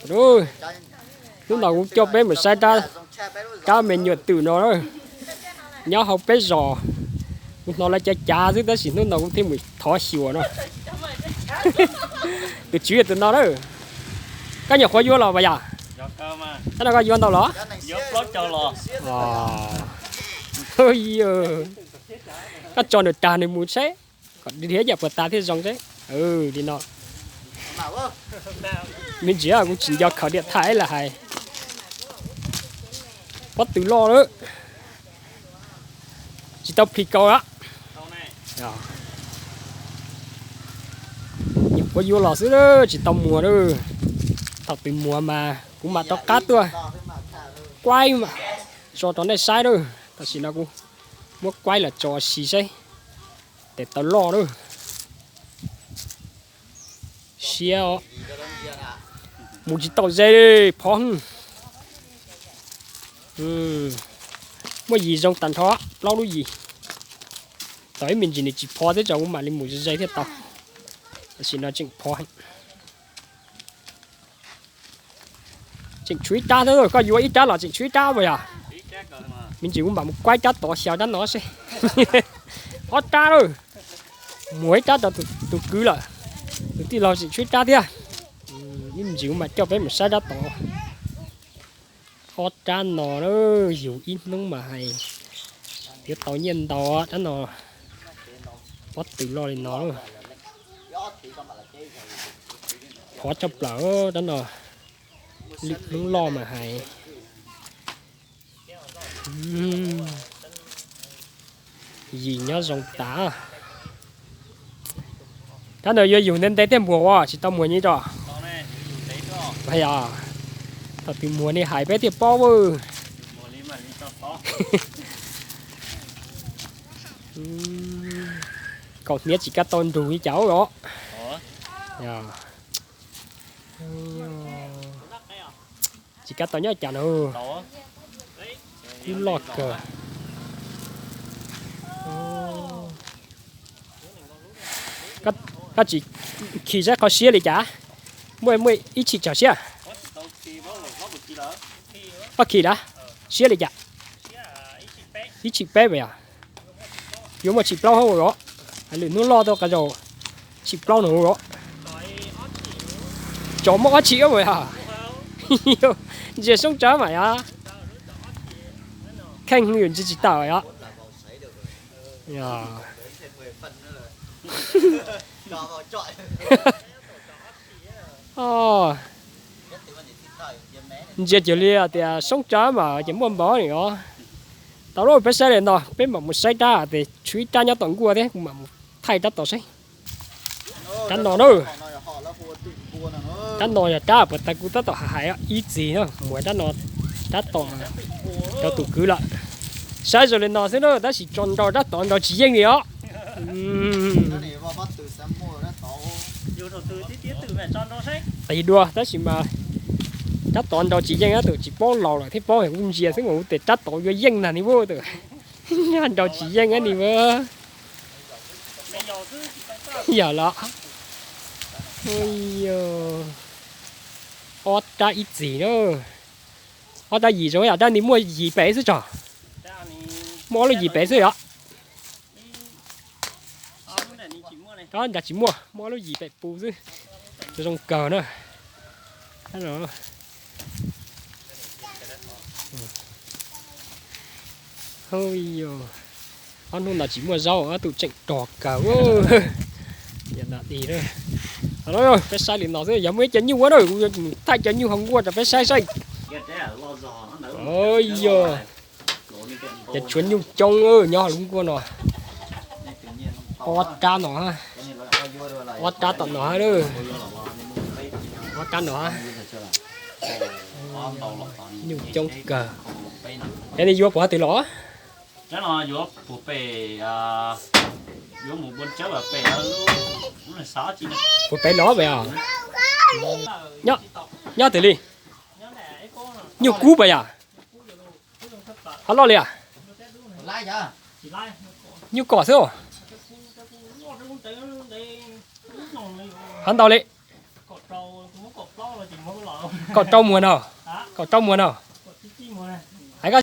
Hnub no kuv coj peb mus saib rab me nyuam twm no, nyob hauv peb zos. Kuv hnov lawv cav cav xwb tab sis hnub no kuv thiaj mus thov xyuas no. Tus tswv yog tus no na. Koj nyuam qhuav yuav los pas yom? Koj no koj yuav ntau los? Koj tso nws tag nws mus seb, kom dhia yam puas tas thiaj zoo seb. Li no. Me ntsis kuv tsis nco khaws diam thaij lawm hais. Pob tw loj lawm. Tsis tau phim kaus lawm. Nyuam qhuav yuav los xwb tsis tau muag lawm. Thaum twg muag mas kuv mam rov qab tuaj kuaib tso rau nej saib lawm. Tam sim no kuv muab kuaib los tso si seb tes tau loj lawm. Siab os. Mus tsis tau ze li, phov. Muaj yim zoo tag nrho, plaub lub yim. Tau ib me ntsis nws tsis phov thiab tso kuv mam li mus ze ze thiaj tau. Tam sim no tseem phov heev. Tseem tshuav ib rab thiab, koj yuav ib rab los tseem tshuav ib rab puas yog? Me ntsis kuv mam mus kuaib rab tod xyaw rab no seb. Ob rab lawm. Muag ib rab rau tus kwv lawm. Tus tij laug tseem tshuav ib rab thiab. Ib me ntsis kuv mam coj peb mus saib rab tod. Ob rab no na, yug ib hnub mas hais tias tau nyiaj ntau rab no. Pob tw loj li no. Phov tshaj plaws rab no. Lwm hnub loj mas hais. Yim nyob zoo tas. Rab no yuav yug ntev ntev thiaj muag ua tsis tau muag nyiaj tso. Thaum twg muag ne hais peb thiaj paub. Kaum hniav tsis kav tau nrug li cas os. Tsis kav tau nyob cas na. Ib loj kawg. Koj tsis khi saib qhov siab li cas? Muaj muaj ib tshim tsawg siab? Koj khi na, siab li cas? Ib tshim peb puas yog? Yuav muaj tshim plaub hauv os. Hais lwm hnub loj tau qas zaus tshim plaub no os. Tso muaj ob tshim puas yog? Ntsia soob tsawv mas yog. Kheej yus ntsia tsis tawm os. Ntsia cuag li tias soob tsawv mas ces muaj npaum li os. Tau lauj, peb saib li no, peb mam mus saib rab, tes tshuav ib rab nyob tom nkuaj thiab, kuv mam mus thaij rab tom seb. Rab no na, rab no yog rab puas tas kuv tab tom hais ib txhis na, muag rab no, rab tom rau tus kwv lawm. Saib zoo li no xwb na, tab sis tso nrau rab tod nrau tsis yeej li os. Qis dua tab sis mas rab tod nrau tsis yeej, tus tsis paub laus lawm thiab paub kuv ntsia xwb mas kuv tes rab tod yuav yeej nag ni ua tus. Nrau tsis yeej ni ua. Yog los. Ob rab ib txhis na. Ob rab yim zoo yam rab ni muaj yim pem xwb tso. Muaj ob lub yim pem xwb yom. Rab nrad tsis muaj, muaj ob lub yim pem pus xwb. Zoo kawg na. Ob hnub no tsis muaj zaub, ob tug tseem rog kawg. Peb saib li no xwb, yog muaj ib co nyuj ua na, kuv yuav mus thaij cov nyuj hauv nkuaj rau peb saib saib. Yog cov tshuav nyuj coob nyob hauv lub nkuaj no. Ob rab no, ob rab tom no, ob rab no. Nyuj coob kawg. Es nws yuav puas hais tias los? Puas pem los pem os? Nyob twg li? Nyuj kub pem yom? Ho loj li as? Nyuj kom xwb. Ho ntau li. Kaum rau muag no. Kaum rau muag no.